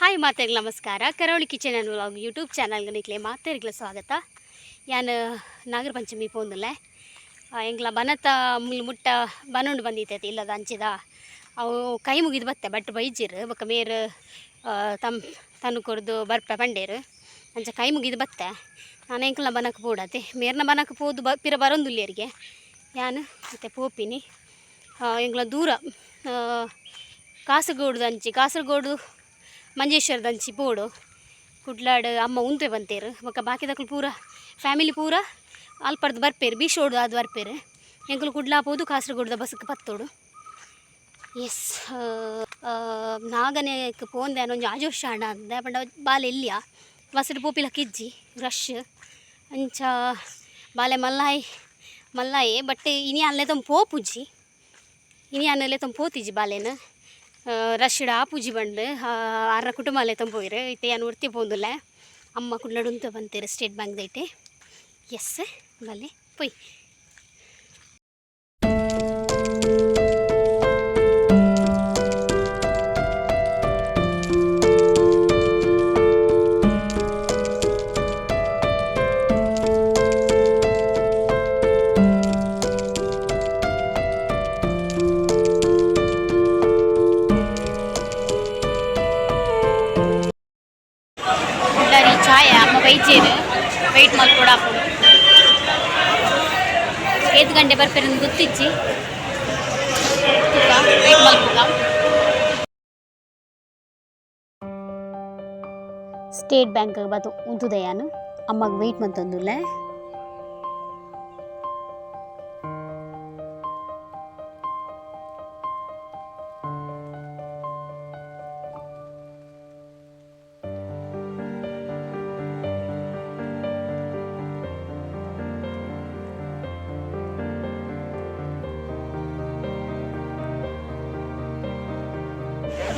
Hi ಮಾತೆರ್ಲ ನಮಸ್ಕಾರ. ಕರಾವಳಿ ಕಿಚನ್ ಆ್ಯಂಡ್ ವ್ಲಾಗ್ ಯೂಟ್ಯೂಬ್ ಚಾನಲ್ಗೆ ನಿಕ್ಲೆ ಮಾತೆರ್ಗ್ಲ ಸ್ವಾಗತ. ಯಾನ್ ನಾಗರ ಪಂಚಮಿ ಪೋಂದುಲ್ಲೆ. ಎಂಕ್ಲ ಬನತ ಮುಲ್ ಮುಟ್ಟ ಬನೊಂಡು ಬಂದಿತ್ತೈತಿ ಇಲ್ಲದ ಅಂಚಿದ. ಅವು ಕೈ ಮುಗಿದು ಬತ್ತೆ, ಬಟ್ ಬೈಜಿರ್ ಬೊಕ ಮೇರ್ ತಮ್ ತನು ಕೊರ್ದು ಬರ್ಪೆ ಪಂಡೇರು. ಅಂಚ ಕೈ ಮುಗಿದು ಬತ್ತೆ. ನಾನು ಎಂಕ್ಲ ಬನಕ್ ಪೋಡತೆ, ಮೇರ್ನ ಬನಕ್ ಪೋದು ಬ ಪಿರ ಬರೊಂದುಲ್ಲೆರಿಗೆ. ಯಾನ್ ಇತ್ತೆ ಪೋಪಿನಿ. ಎಂಕ್ಲ ದೂರ ಕಾಸರಗೋಡು ಅಂಚಿ, ಕಾಸರಗೋಡು ಮಂಜೇಶ್ವರದಂಚಿ ಪೋಡು. ಕುಡ್ಲಾಡ್ ಅಮ್ಮ ಉಂತುವೆ ಬಂತೇರು. ಬೊಕ್ಕ ಬಾಕಿದಕುಲು ಪೂರ ಫ್ಯಾಮಿಲಿ ಪೂರ ಅಲ್ಪರ್ದು ಬರ್ಪೇರು, ಬೀಚ್ ರೋಡ್ ಆದ್ ಬರ್ಪೇರು. ಎಂಕುಲು ಕುಡ್ಲಾ ಪೋದು ಕಾಸರಗೋಡುದ ಬಸ್ಗೆ ಪತ್ತೋಡು. ಎಸ್, ನಾಗನೆಕ್ ಪೋಂದೆ ಒಂಜಿ ಆಜೋಶ ಆಂಡ ಅಂದೆ ಪಂಡ ಬಾಲೆ ಎಲ್ಯ, ಬಸ್ಡ್ ಪೋಪಿಲಕ್ಕ ಇಜ್ಜಿ, ರಶ್. ಅಂಚ ಬಾಲೆ ಮಲ್ಲಾಯ್ ಮಲ್ಲಾಯೆ, ಬಟ್ ಇನಿ ಅಲ್ಲೆ ತಮ್ಮ ಪೋಪುಜಿ, ಇನಿ ಅನ್ಲೆ ತಮ್ಮ ಪೋತಿಜಿ. ಬಾಲೆನ ರಶ್ಡ್ ಆಪುಜಿ ಬಂಡ್ ಆರ್ನ ಕುಟುಂಬ ಅಲ್ಲೇ ತಂಪೋಯಿರು. ಇತ್ತೆ ಯಾನ್ ಒರ್ತಿ ಪೋಂದುಲ್ಲೆ. ಅಮ್ಮ ಕುಡ್ಲಡ್ ಉಂತು ಬಂತೇರು ಸ್ಟೇಟ್ ಬ್ಯಾಂಕ್ ದೈಟೆ. ಎಸ್, ಬಲ್ಲೆ ಪೋಯ್. ಕುಡ್ಲರಿ ಚಾಯ. ಅಮ್ಮ ಬೈಜೇರು, ವೆಯ್ಟ್ ಮಲ್ಪೊಡಾಪುಂಡು. ಏತ್ ಗಂಟೆ ಬರ್ಪೇರು ಗೊತ್ತಿಜ್ಜಿ, ವೆಯ್ಟ್ ಮಲ್ಪುಗ. ಸ್ಟೇಟ್ ಬ್ಯಾಂಕ್ ಬತ್ತು ಉಂತುದೆ ಯಾನು, ಅಮ್ಮಗ್ ವೆಯ್ಟ್ ಮಂತೊಂದುಲ್ಲೆ.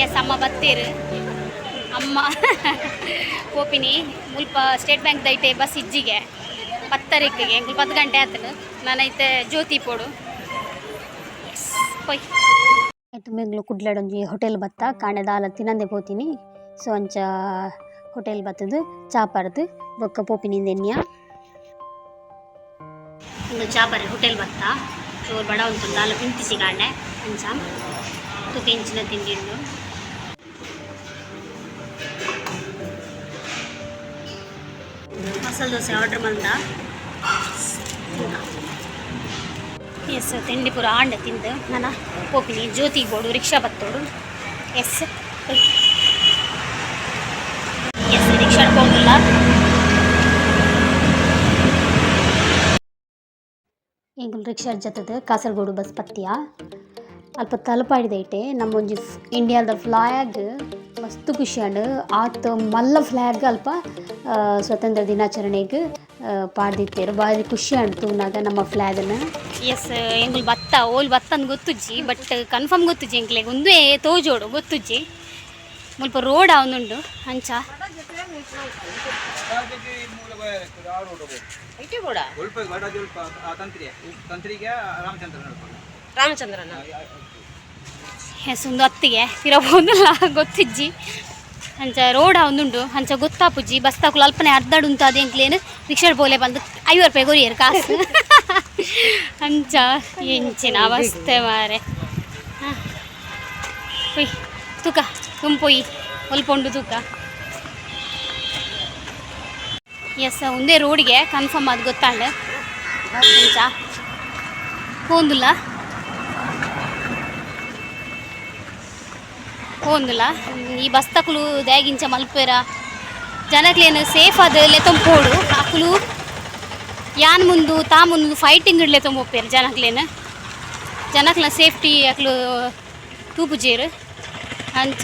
ಎಸ್, ಅಮ್ಮ ಬತ್ತೇರು. ಅಮ್ಮ ಪೋಪಿನಿ. ಮುಲ್ಪ ಸ್ಟೇಟ್ ಬ್ಯಾಂಕ್ ದೈಟೆ ಬಸ್ ಇಜ್ಜಿಗೆ ಪತ್ತರಿಕ್ಕಿಗೆ. ಎಂಕುಲು 10 ಗಂಟೆ ಆತನು. ನಾನೈತೆ ಜ್ಯೋತಿ ಪೋಡು. ಎಸ್, ಪೊಯ್. ಆಯ್ತು, ಮೆಗ್ಲು ಕುಡ್ಲಡ್ ಒಂಜಿ ಹೋಟೆಲ್ ಬತ್ತ. ಕಾಂಡೆ ದಾಲ ತಿನಂದೆ ಪೋತೀನಿ. ಸೊ ಅಂಚ ಹೋಟೆಲ್ ಬತ್ತದು ಚಾ ಪರ್ದು ಬೊಕ್ಕ ಪೋಪಿನಿ ಎನ್ನಿಯ. ಒಂದು ಚಾ ಪರ್ರೆ ಹೋಟೆಲ್ ಬತ್ತ. ಚೋರು ಬಡ ಉಂಟು, ದಾಲ ತಿಂತಿಸಿ ಕಾಂಡೆ. ಅಂಚ ತೂಕ ಇಂಚಿನ ತಿಂಡಿ ಉಂಡು. ಮಸಾಲೆ ದೋಸೆ ಆರ್ಡರ್ ಮಂದ. ಎಸ್, ತಿಂಡಿ ಪೂರ ಆಂಡ. ತಿಂದು ನಾನು ಪೋಪಿನಿ. ಜ್ಯೋತಿಗೆ ಬೋಡು, ರಿಕ್ಷಾ ಬತ್ತೋಡು. ಎಸ್ ಎಸ್, ರಿಕ್ಷಾ ಪೋಂಡುಲ್ಲ. ಎಂಕುಲು ರಿಕ್ಷಾ ಜತ್ತದ ಕಾಸರಗೋಡು ಬಸ್ ಪತ್ತಿಯ. ಅಲ್ಪ ತಲಪಾಡಿದೈಟೆ ನಮ್ಮ ಒಂಜಿ ಇಂಡಿಯಾದ ಫ್ಲಾಗ್. ಮಸ್ತ್ ಖುಷಿ ಆಂಡ್. ಆತ್ ಮಲ್ಲ ಫ್ಲಾಗ್ ಅಲ್ಪ ಸ್ವತಂತ್ರ ದಿನಾಚರಣೆಗೆ ಪಾಡ್ದಿತ್ತೆರ್. ಬಾರಿ ಖುಷಿ ಆಂಡ್ ತೂನಾಗ ನಮ್ಮ ಫ್ಲಾಗ್ನ. ಎಸ್, ಎಂಕುಲು ಬತ್ತ. ಓಲ್ ಬತ್ತ ಅಂದ್ ಗೊತ್ತುಜ್ಜಿ, ಬಟ್ ಕನ್ಫರ್ಮ್ ಗೊತ್ತುಜ್ಜಿ ಎಂಕ್ಲೆಗ್. ಉಂದುವೇ ತೋಜೋಡು, ಗೊತ್ತುಜ್ಜಿ. ಮುಲ್ಪ ರೋಡ್ ಆವೊಂದುಂಡು ಅಂಚ. ಐಟಿ ಕೂಡ. ತಂತ್ರಿಗೆ ರಾಮಚಂದ್ರನ. ರಾಮಚಂದ್ರನ. ಎಸ್, ಒಂದು ಅತ್ತಿಗೆ ಪಿರ ಪೋಂದುಲ್ಲ, ಗೊತ್ತಿಜ್ಜಿ. ಅಂಚ ರೋಡ್ ಒಂದುಂಡು, ಅಂಚ ಗೊತ್ತಾಪುಜ್ಜಿ. ಬಸ್ ತಾಕುಲು ಅಲ್ಪನೆ ಅರ್ಧಡ್ ಉಂತು. ಅದೇ ಎಂಕ್ಲೇನು ರಿಕ್ಷಾಡ್ ಪೋಲೆ ಬಂದು 50 ರೂಪಾಯಿ ಕೊರಿಯರ್ ಕಾಸು. ಅಂಚ ಎಂಚಿನ ಅವಸ್ಥೆ ಮಾರೆ. ಹಾಂ, ಪೊಯ್ ತೂಕ ತುಂಪೊಯ್ ಒಲ್ಪೊಂಡು ತೂಕ. ಎಸ್, ಒಂದೇ ರೋಡಿಗೆ ಕನ್ಫರ್ಮ್ ಅದು ಗೊತ್ತಾಂಡ. ಅಂಚ ಪೋಂದುಲ್ಲ ಪೋಂದುಲ್ಲ. ಈ ಬಸ್ ತಕುಲು ದಾಗಿಂಚ ಮಲ್ಪೆರ? ಜನಕ್ಲೇನು ಸೇಫ್ ಆದ್ ಲೆತ್ತೊಂದು ಅಕುಲು ಯಾನ್ ಮುಂದು ತಾ ಮುಂದು ಫೈಟಿಂಗ್ ಲೆತ್ತೊಂದು ಪೋಪೆರ್. ಜನಕ್ಲೇನು ಜನಕ್ಲ ಸೇಫ್ಟಿ ಅಕುಲು ತೂಪುಜೇರು. ಅಂಚ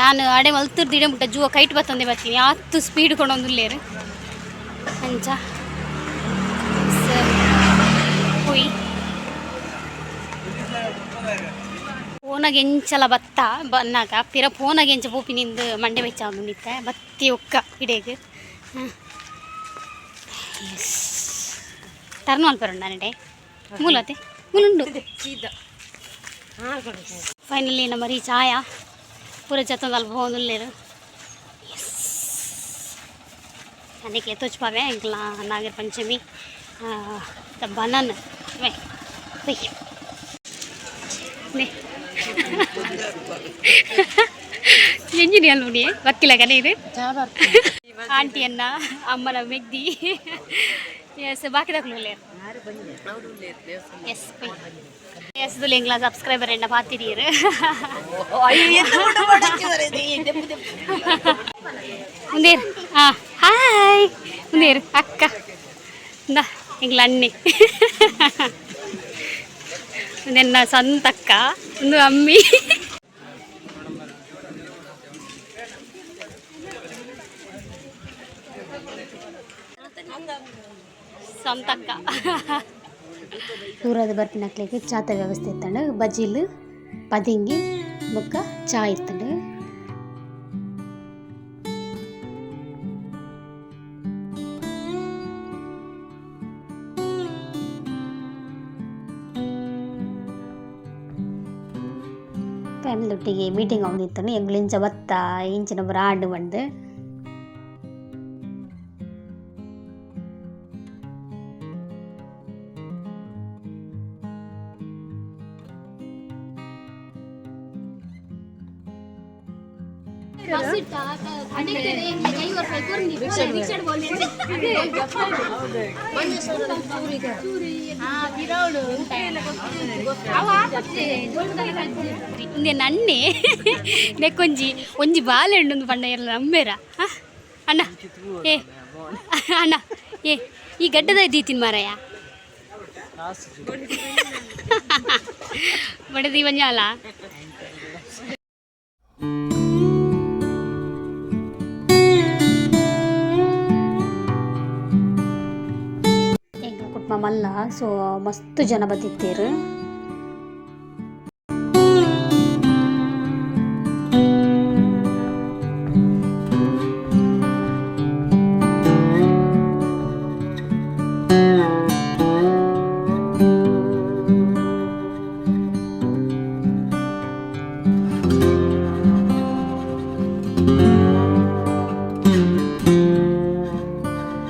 ಯಾನ್ ಅಡೆ ಮಲ್ತಿರ್ದು ಇಡೆ ಮುಟ್ಟ ಜೂವ ಕೈಟ್ ಬತ್ತೊಂದೆ ಬರ್ತೀನಿ, ಆತ್ ಸ್ಪೀಡ್ ಕೊಂಡೊಂದುಲ್ಲೇರು. ಅಂಚ ಪೋಯಿ. ಫೋನಾಗ ಎಂಚಲ ಬತ್ತ ಬನ್ನಾಗ ಪಿರ ಫೋನಾಗ ಎಂಚ ಪೋಪಿನಿಂದು ಮಂಡೆ ಬೆಚ್ಚ ನಿತ್ತೆ. ಬತ್ತಿ ಒಕ್ಕ ಇಡೇಗ್. ಎಸ್, ಟರ್ನ್ ಮಲ್ಪೆರುಂಡ ನಡೆ ಮೂಲತೆ ಮೂಲುಂಡು. ಸೀದಾ. ಫೈನಲಿ ನಮ್ಮ ರೀಚ್ ಆಯ. ಪೂರ ಜತ್ತೊಂದು ಅಲ್ಪ ಪೋವೊಂದುಲ್ಲೆರ್. ಅನೆಕ್ಲೆ ತೋಜ್ಪಾವೆ ಎಂಕ್ಲ ನಾಗರ ಪಂಚಮಿ ದ ಬನನ್ ವೇ ನೆ ಎಂಜಿನಿ ಅಲ್ವುನಿ ವಕ್ಕಿಲಗನೆ ಇದು. ಆಂಟಿ ಅನ್ನ ಅಮ್ಮನ ಮೆಗ್ದಿ. ಎಸ್, ಬಾಕಿದಕ್ಲು ಉಲ್ಲೆರ್. ಎಸ್ ಎಸ್, ಎಂಗ್ಲ ಸಬ್ಸ್ಕ್ರೈಬರ್ ಎನ್ನ ಪಾತಿದೀರ್. ಉಂದೇರ್. ಹಾಂ, ಹಾಯ್ ಉಂದೇರ್ ಅಕ್ಕ. ಇಂದ ಎಂಗ್ಲ ಅಣ್ಣೆ, ಉಂದೆನ್ನ ಸ್ವಂತ ಅಕ್ಕ, ಒಂದು ಅಮ್ಮಿ. ಸ್ವಂತ ಅಕ್ಕ. ದೂರದ ಬರ್ಪಿನಕ್ಲೆಗ್ ಚಾತ ವ್ಯವಸ್ಥೆ ಇತ್ತಂಡು. ಬಜಿಲ್, ಪದಿಂಗಿ ಬೊಕ್ಕ ಚಾ ಇತ್ತಂಡು. ಫ್ಯಾಮಿಲಿ ಒಟ್ಟಿಗೆ ಮೀಟಿಂಗ್ ಆವೊಂದಿತ್ತಂಡು. ಎಂಕುಲು ಇಂಚ ಬತ್ತ, ಇಂಚಿನ ಪೂರ ಆಂಡ್ ಪಂದ್. ಇಂದೆ ನನ್ನೆ ನೆಕ್ಕೊಂಜಿ ಒಂಜಿ ಬಾಲೆಹಣ್ಣು ಪಂಡ ಎಲ್ಲ ನಂಬೇರ? ಅಣ್ಣ, ಏ ಅಣ್ಣ, ಏ ಈ ಗಡ್ಡದ ದೀತಿನ ಮಾರಾಯ ಬಡದಿ ಒಂಜಾಲ. ಎಂಕ್ಲ ಕುಟುಂಬ ಮಲ್ಲ, ಸೊ ಮಸ್ತ್ ಜನ ಬತ್ತಿತ್ತೇರು.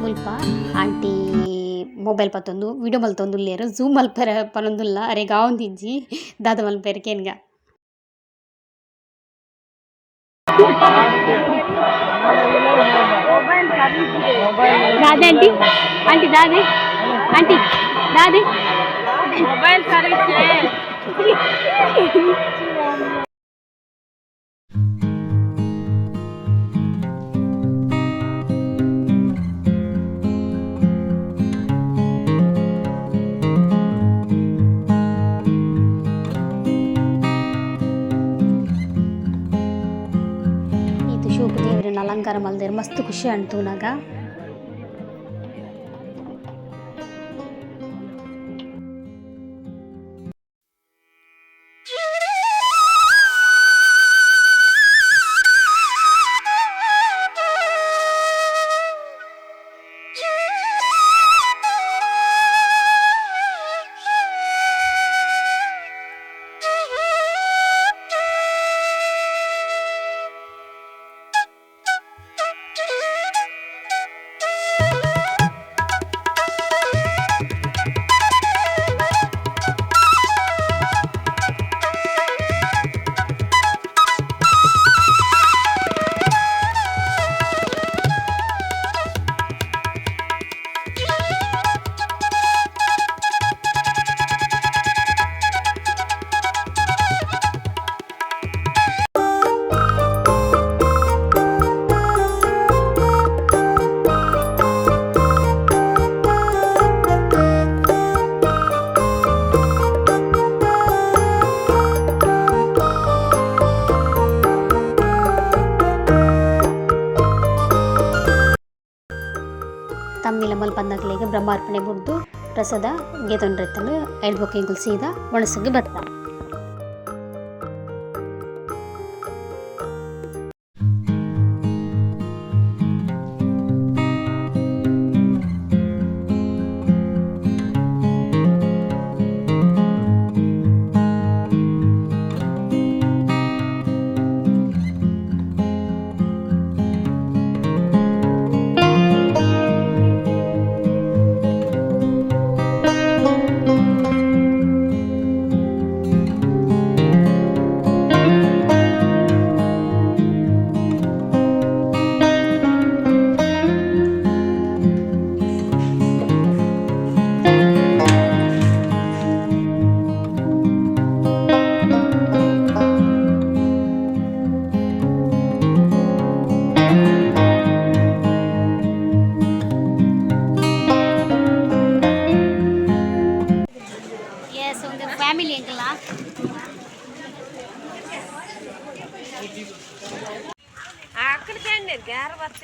ಮುಲ್ಪ ಆಂಟಿ ಮೊಬೈಲ್ ಪತ್ತೊಂದು ವಿಡಿಯೋ ಮಲ್ತೊಂದುಲ್ಲೆರ್. ಝೂಮ್ ಮಲ್ಪೆರೆ ಪನೊಂದುಲ್ಲ. ಅರೆಗ್ ಆವೊಂದಿಜ್ಜಿ. ದಾದ ಮಲ್ಪೆರ್ ಕೇನ್ಗ. ದಾದೆ ಆಂಟಿ? ಆಂಟಿ ದಾದೆ? ಆಂಟಿ ದಾದೆ? Mobile service. ಈತ್ ಶೋಕು ದೇವೆರೆನ ಅಲಂಕಾರ ಮಲ್ದೆರ್. ಮಸ್ತ್ ಖುಷಿ ಆಂಡ್ ತೂನಗ. ತಮ್ಮಿಲ ಮಲ್ಪಂದಕ್ಲೆಗ್ ಬ್ರಹ್ಮಾರ್ಪಣೆ ಬುಡ್ದು ಪ್ರಸಾದ ಗೆತೊಂಡ್ರೆತ್ತಂಡು. ಐಡ್ ಬೊಕ ಎಂಕುಲು ಸೀದಾ ಒಣಸುಗು ಬತ್ತ.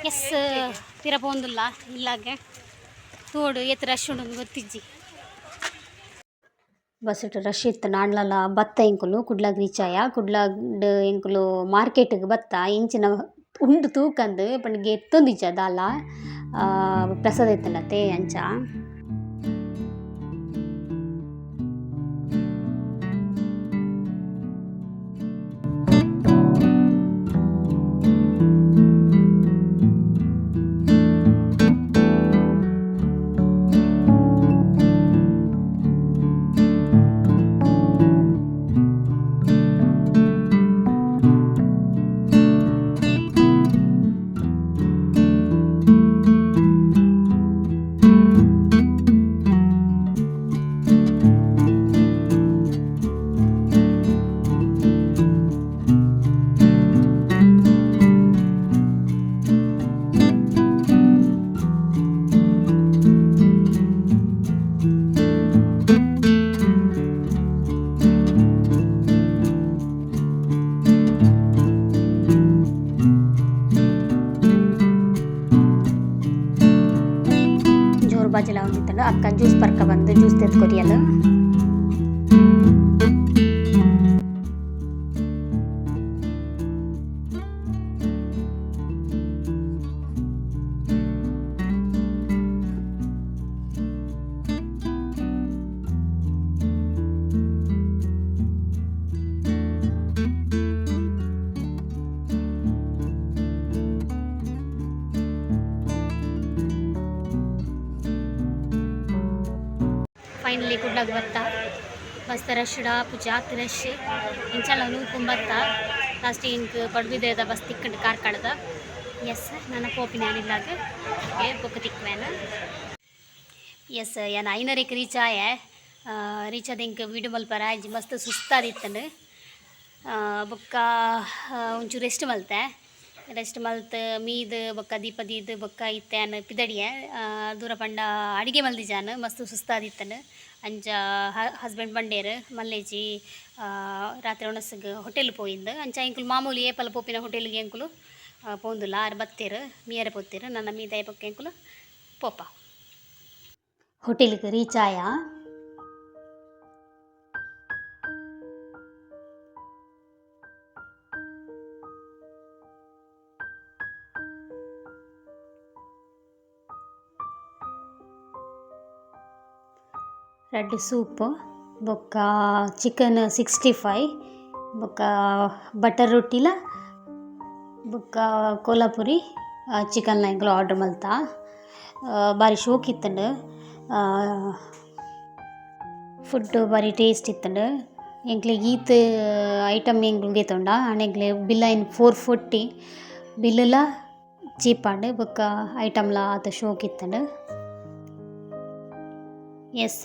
S ಪಿರ ಪೋಂದುಲ್ಲ ಇಲ್ಲಾಗೆ ತೋಡು ಏತ್ ರಶ್ ಉಂಡು ಗೊತ್ತಿಜ್ಜಿ. ಬಸ್ಸುಟ್ ರಶ್ ಇತ್ತು ನಾಂಡ್ಲಲ ಬತ್ತ ಎಂಕುಲು ಕುಡ್ಲಗ್ ರೀಚ್ ಆಯ. ಕುಡ್ಲಡ್ ಎಂಕುಲು ಮಾರ್ಕೆಟ್ಗ್ ಬತ್ತ ಇಂಚಿನ ಉಂಡು ತೂಕಂದು ಪಂಡ ಗೆತ್ತೊಂದಿಜ್ಜ ದಾಲ ಪ್ರಸಾದ ಇತ್ತುಂಡತೆ ಅಂಚ. ಜೋರು ಬಾಜಿಲ ಒಂದಿತ್ತಂಡು ಅಕ್ಕ ಜ್ಯೂಸ್ ಪರ್ಕ ಬಂದು ಜ್ಯೂಸ್ ತೆತ್ ಕೊರಿಯಲು. ಫೈನಲಿ ಕುಡ್ಲಗ್ ಬತ್ತ ಬಸ್ತ rush ಪೂಜಾತ್ rush ಇಂಚಲ ನೂಕೊಂಬತ್ತ last ink ಪಡುಬಿದ್ರೆದ bus ತಿಕ್ಕಂಡು ಕಾರ್ಕಳದ. S ನನ್ನ ಪೋಪಿನ ಇಲ್ಲಾಗ ಬೊಕ್ಕ ತಿಕ್ವೇನ. ಎಸ್ ಯಾನ್ ಐನರೆಕ್ ರೀಚ್ ಆಯೆ. ರೀಚ್ ಆದ ಇಂಕ್ ವೀಡಿಯೋ ಮಲ್ಪರ ಆಯ್ಜಿ ಮಸ್ತ್ ಸುಸ್ತಾದಿತ್ತಂಡು. ಬೊಕ್ಕ ಒಂಚೂರು ರೆಸ್ಟ್ ಮಲ್ತೆ. ರೆಸ್ಟ್ ಮಲ್ತ್ ಮೀದ್ ಬೊಕ್ಕ ದೀಪ ದೀದ್ ಬೊಕ್ಕ ಇತ್ತೆ ಯಾನ್ ಪಿದಡಿಯೆ. ದೂರ ಪಂಡ ಅಡಿಗೆ ಮಲ್ದಿಜಾನ್ ಮಸ್ತ್ ಸುಸ್ತಾದಿತ್ತಂಡು. ಅಂಚ ಹಸ್ಬೆಂಡ್ ಬಂಡೇರು ಮಲ್ಲೇಜಿ ರಾತ್ರಿ ಒಣಸ್ಗ್ ಹೋಟೆಲ್ ಪೋಯಿಂದು. ಅಂಚ ಎಂಕುಲು ಮಾಮೂಲಿ ಏಪಲ ಪೋಪಿನ ಹೋಟೆಲ್ಗೆ ಎಂಕುಲು ಪೋಂದುಲ್ಲ. ಆರು ಬತ್ತೇರು ಮೀಯರೆ ಪೋತೇರು ನನ್ನ ಮೀದಾಯ ಬೊಕ್ಕ ಎಂಕುಲು ಪೋಪ. ಹೋಟೆಲ್ಗೆ ರೀಚ್ ಆಯ. ರಡ್ಡ್ ಸೂಪ್ ಬೊಕ್ಕ ಚಿಕನ್ 65 ಬೊಕ್ಕ ಬಟರ್ ರೊಟ್ಟಿಲ ಬೊಕ್ಕ ಕೋಲಾಪುರಿ ಚಿಕನ್ ಎಂಕುಲು ಆರ್ಡರ್ ಮಲ್ತ. ಬಾರಿ ಶೋಕ್ ಇತ್ತುಂಡು. ಫುಡ್ ಬಾರಿ ಟೇಸ್ಟ್ ಇತ್ತುಂಡು. ಎಂಕ್ಲೆಗ್ ಈತ್ ಐಟಮ್ ಎಂಕುಲು ಗೆತೊಂಡ ಆಂಡ ಎಂಕ್ಲೆ ಬಿಲ್ ಆಯಿನ 440 ಬಿಲ್ಲುಲ ಚೀಪ್ ಆಂಡ್ ಬೊಕ್ಕ ಐಟಮ್ಲ ಆತ್ ಶೋಕ್ ಇತ್ತುಂಡು. ಎಸ್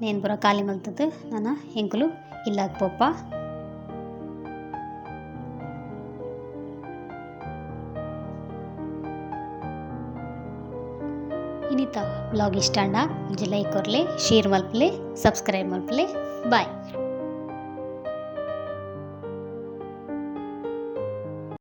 ನೇನ್ ಪೂರ ಖಾಲಿ ಮಲ್ತುದು ನನ ಎಂಕುಲು ಇಲ್ಲಾಗ್ ಪೋಪ. ಇನಿತ ವ್ಲಾಗ್ ಇಷ್ಟ ಆಂಡ ಒಂಜಿ ಲೈಕ್ ಕೊರ್ಲೆ, ಶೇರ್ ಮಲ್ಪುಲೆ, ಸಬ್ಸ್ಕ್ರೈಬ್ ಮಲ್ಪುಲೆ. ಬಾಯ್.